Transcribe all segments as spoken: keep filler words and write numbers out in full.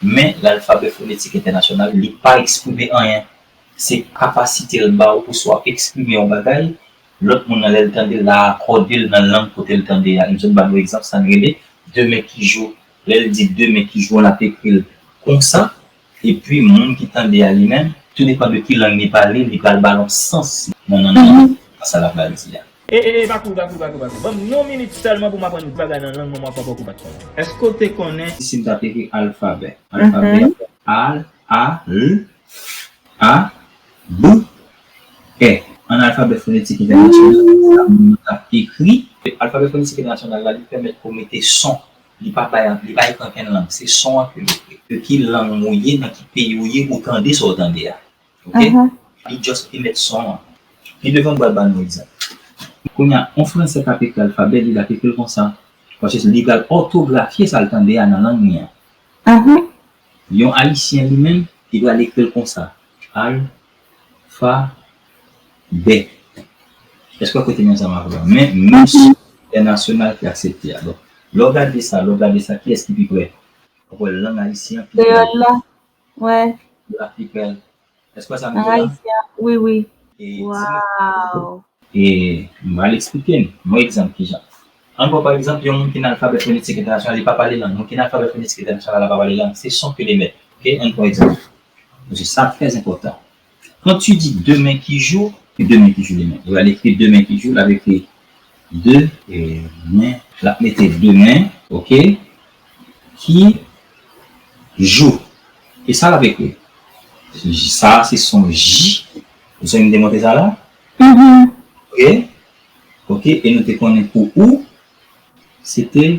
Men lalfabè fonetik entènasyonal, li pa eksprime anyen. Se kapasite l ba ou pou si w ap eksprime yon bagay, lòt moun nan, lè l tande l, la akòde l nan lang kote l tande a. E m sot ba nou egzanp, sa n rele demen ki jou. Lè l di demen ki jou an, l ap ekri l konsa. Epi moun ki tande a li menm, tou depan de ki lang li pale, li pral ba l yon sans nan, nan, nan, nan sa l ap pral di a. E, e, e, pa kouri, pa kouri, pa kouri, pa kouri. Ban m yon minit sèlman pou m aprann yon bagay nan lang mwen, mwen pa poko pa t konnen. Èske w te konnen si m t ap ekri alfabè? Alfabè, al, a, l, a, b, è. An alfabè fonetik entènasyonal, sa moun nan t ap ekri. Alfabè fonetik entènasyonal la, li pèmèt pou mete son. Li pa bay, li pa ekri ankenn lang. Se son an ke l ekri. Ke ki lang ou ye, nan ki peyi ou ye, ou tande sa w tande a. Oke? Li just emet son an. Pi devan, m pral ba nou egzanp. Kounye a, yon fransè k ap ekri alfabè, li, l ap ekri l konsa. Paske li pral òtografye sa l tande a nan lang li an. Yon ayisyen li menm, li pral ekri l konsa. Alfabè. Èske w kote m ansanm avè w? Men, men entènasyonal ki aksepte a. Donk, lè w gade sa, lè w gade sa, kiyès ki pi prè? Ou wè lang ayisyen an pi prè. Kreyòl la. Wè. La pi prè. Èske w wè sa m di la? Ayisyen, wi, wi. E si nou Waw. E m pral eksplike n. Yon egzanp kijan. Ann pran pa egzanp yon moun ki nan alfabè fonetik entènasyonal, li pa pale lang. Moun ki nan alfabè fonetik entènasyonal la pa pale lang. Se son ke l emèt. Oke? Ann pran egzanp. Paske sa trè enpòtan. Quand tu dis demen ki jou, demen ki jou demen. Li pral ekri demen ki jou, l ap ekri demen, l ap mete demen, oke, ki jou. E sa l ap ekri. Sa se son J. Ou sonje m te montre sa la? Oke? Oke, e nou te konnen pou ou, se te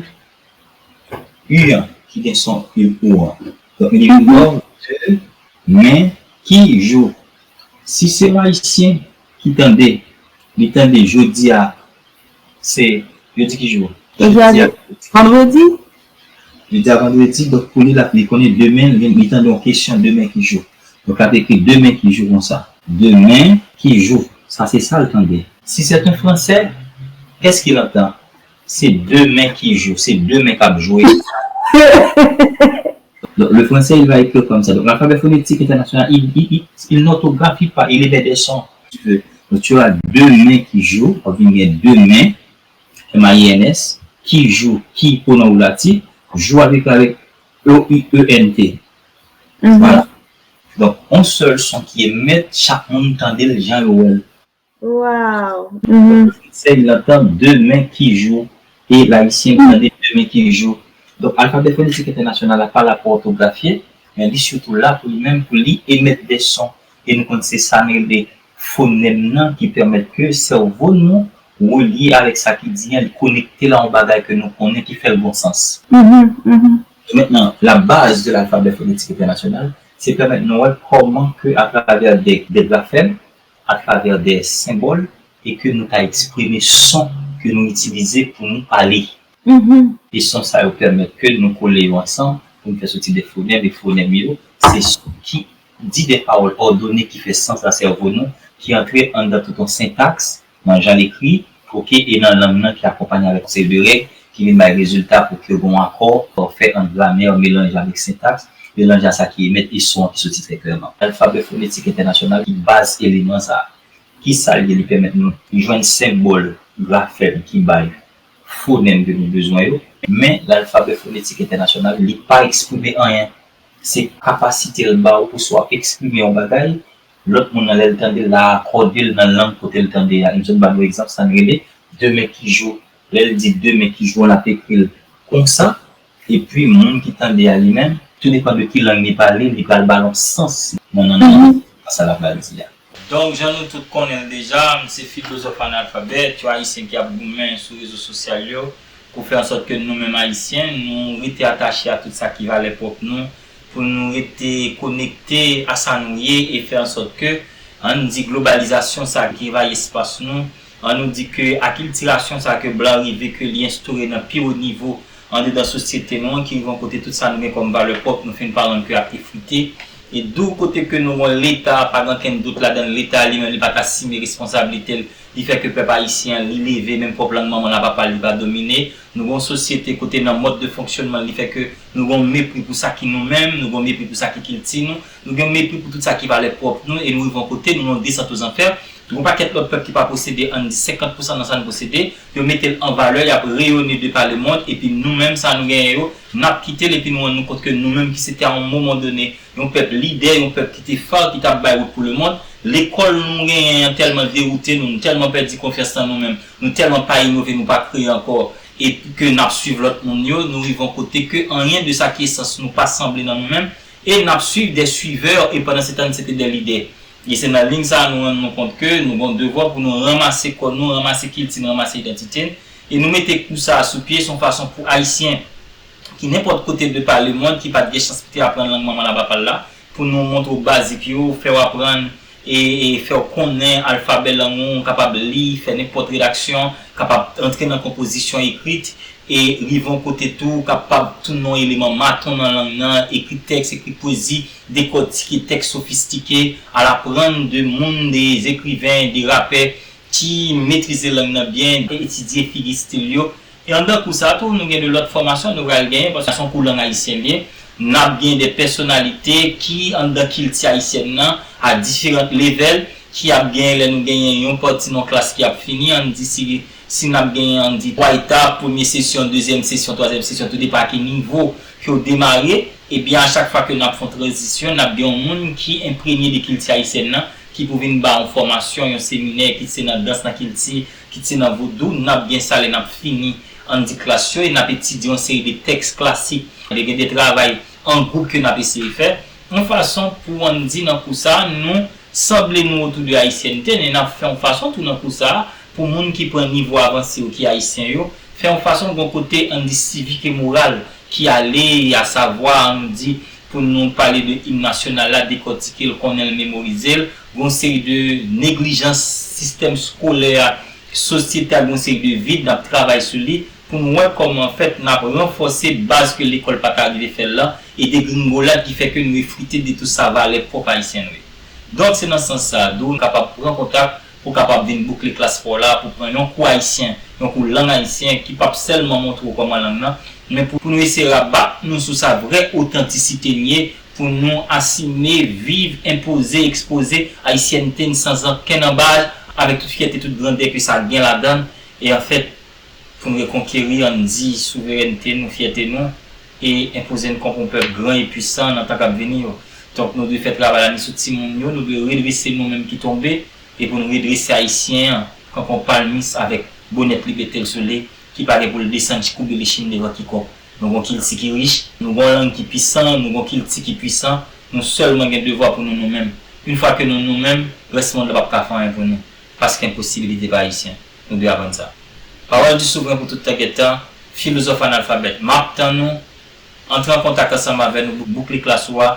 U an ki gen son U, ou an. Donk, li vin ba w demen ki jou. Si se yon ayisyen ki tande, li tande jodi a, se, yo di ki jou? Jodi a, vandredi? Jodi a vandredi, donk pou li la, li konnen demen, li, li tande yon kesyon demen ki jou. Donk, l ap ekri demen ki jou konsa. Demen ki jou. Sa se sa l tande. Si c'est un Français, qu'est-ce qu'il entend? Se demen ki jou, se demen k ap jwe. Donc, le français, il va écrire comme ça. Donc, l'alphabet phonétique international, il, il, il, il n'orthographie pas, il émet des sons. Tu veux. Donc, tu as demen ki jou, w ap vin gen demen, M A I N S, ki jou, ki pwonon relatif, jou avèk, avèk E U E N T. Voilà. Donk, yon sèl son ki emèt, chak moun tande l jan yo wè l. Wow. Fransè, il entend demen ki jou, e l ayisyen, il tande demen ki jou. Donk, alfabè fonetik entènasyonal la pa la pou òtografye, men li sitou la pou li menm, pou li emèt de son. E nou konn se sa nou rele fonèm nan ki pèmèt ke sèvo nou relye avèk sa ki di an, li konekte l a yon bagay ke nou konnen ki fè l gon sans. Mentnan, la base de l'alphabet phonétique international, se pèmèt nou wè kòman ke atravè de, de grafèm, atravè de senbòl, e ke nou ka eksprime son ke nou itilize pou nou pale. E son sa yo pèmèt ke nou kole yo ansanm pou n fè soti de fonèm, e fonèm yo, se son ki di de pawòl òdone ki fè sans a sèvo nou, ki antre anndan tout yon sentaks, nan jan l ekri, oke, e nan lang nan ki akonpanye avèk yon seri de règ ki vin bay rezilta pou ke gon akò pafè ant gramè melanje avèk sentaks, melanje a sa ki emèt e son an ki soti trè klèman. Alfabè fonetik entènasyonal ki baz eleman sa a. Kisa l ye? Li pèmèt nou jwenn senbòl, grafèm ki bay fonèm ke nou bezwen yo. Men, lalfabè fonetik entènasyonal, li pa eksprime anyen. Se kapasite l ba ou pou si w ap eksprime yon bagay, lòt moun nan, lè l tande l, l a akòde l nan lang kote l tande a. E m sot ba nou egzanp, sa n rele demen ki jou. Lè l di demen ki jou an, l ap ekri l konsa. Epi, moun ki tande a li menm, tou depan de ki lang li pale, li pral ba l yon sans nan, nan, nan, nan sa l ap pral di a. Donk, jan nou tout konnen l deja, m se filozòf analfabèt, yon Ayisyen ki ap goumen sou rezo sosyal yo pou fè an sòt ke nou menm Ayisyen, nou rete atache a tout sa ki valè pwòp nou, pou nou rete konekte a sa nou ye e fè an sòt ke, ann di, globalizasyon sa ki envayi espas nou, ann nou di ke akiltirasyon sa ke blan rive ke li enstore nan pi wo nivo andedan sosyete nou an, ki rive yon kote tout sa nou gen kòm valè pwòp, nou fin pa rann ke ap efrite. E dou kote ke nou wè Leta, pa gen okenn dout ladan l, Leta li menm li pa t asime responsablite l Li fè ke pèp ayisyen an, li leve, menm pwòp lang manman l a papa l, li pa domine. Nou gen yon sosyete kote nan mòd de fonksyònman, li fè ke nou gen yon mepri pou sa ki nou menm, nou gen yon mepri pou sa ki kilti nou, nou gen yon mepri pou tout sa ki valè pwòp nou, e nou rive yon kote, nou nan yon desant ozanfè. Gen yon pakèt lòt pèp ki pa posede, ann di senkant pousan nan sa n posede, yo mete l an valè, y ap reyone de pa lemonn, epi nou menm, sa nou genyen yo, n ap kite l, epi nou rann nou kont ke nou menm ki se te a yon moman done, yon pèp lidè, yon pèp ki te fa, ki t ap bay wout pou lemonn. Lekòl nou genyen an tèlman dewoute nou, nou tèlman pèdi konfyans nan nou menm, nou tèlman pa inove, nou pa kreye ankò, e ke n ap swiv lòt moun yo, nou rive yon kote ke anyen de sa ki esans nou pa sanble nan nou menm, e n ap swiv des suiveurs, e pandan se tan, se te des leaders. E se nan liy sa a nou rann nou kont ke nou gen yon devwa pou nou ranmase kò nou, ranmase kilti n, ranmase idantite n, e nou mete kou sa a sou pye, se yon fason pou Ayisyen ki nenpòt kote de pa lemonn ki pa t gen chans pou te aprann lang manman l a papa l la, pou nou montre w bazik yo, fè w aprann e, e fè w konnen alfabè lang ou, w kapab li, fè nenpòt redaksyon, kapab antre nan konpozisyon ekrit, e rive yon kote tou, w kapab tounen yon eleman maton nan lang nan, ekri tèks, ekri pwezi, dekòtike tèks sofistike, al aprann de moun, de ekriven, de rapè ki metrize lang nan byen, etidye figi stil yo, E anndan kou sa a tou, nou gen de lòt fòmasyon nou pral genyen, paske se yon kou lang ayisyen l ye. N ap gen de pèsonalite ki anndan kilti ayisyèn nan, a diferan levèl, ki ap genyen lè nou genyen yon pati nan yon klas ki ap fini, ann di si, si n ap genyen, ann di, twa etap, premye sesyon, dezyèm sesyon, twazyèm sesyon, tou depan a ki nivo ke w demare, ebyen, a chak fwa ke n ap fè yon tranzisyon, n ap gen yon moun ki enprenye de kilti ayisyèn nan, ki pou vin ba yon fòmasyon, yon seminè, kit se nan dans, nan kilti, kit se nan vodou, n ap gen sa lè n ap fini, ann di, klas yo, e n ap etidye yon seri de tèks klasik, de gen de travay an gwoup ke n ap eseye fè, yon fason pou, ann di, nan kou sa a, nou sanble nou otou de ayisyènte n, e n ap fè yon fason tou nan kou sa a, pou moun ki pran nivo avanse yo, ki ayisyen yo, fè yon fason gen yon kote, ann di, sivik e moral ki ale, asavwa, ann di, pou nou pale de im nasyonal la, dekòtike l, konnen l, memorize l, gen yon seri de neglijans sistèm skolè a, sosyete a, gen yon seri de vid, n ap travay sou li, pou nou wè kòman, anfèt, n ap ranfòse baz ke lekòl pa ta rive fè l lan, e degringolad ki fè ke nou efrite de tout sa valè pwòp ayisyen nou ye. Donk, se nan sans sa a, Dou, nou kapab pran kontak pou kapab vin boukle klas pa w la, pou pran yon kou ayisyen, yon kou lang ayisyen ki p ap sèlman montre w kòman lang nan, men pou, pou nou eseye rabat nou sou sa vrè otantisite n ye, pou nou asime, viv, enpoze, ekspoze ayisyènte n san okenn anbaj, avèk tout fyète, tout grandè ke sa gen ladan l, e anfèt, pou n rekonkeri, ann di, souverènte nou, fyète nou, e enpoze n kòm yon pèp gran e pwisan nan tan k ap vini yo. Donk, nou dwe fè travay la ni sou timoun yo, nou dwe redrese nou menm ki tonbe, e pou n redrese ayisyen an, kankou yon palmis avèk bonèt li pete l sou li, ki pa gen pou l desann koube li chin devan kikòk. Nou gen yon kilti ki rich, nou gen yon lang ki pwisan, nou gen yon kilti ki pwisan, nou sèlman gen devwa pou nou nou menm. Yon fwa ke nou nou menm, rès mond lan p ap ka fè anyen pou nou. Paske posibilite pa ayisyen. Nou dwe aprann sa. Pawòl di souvren pou tout tan gen tan, filozòf analfabèt, m ap tann ou. Antre an kontak ansanm avè nou, boukle klas ou a.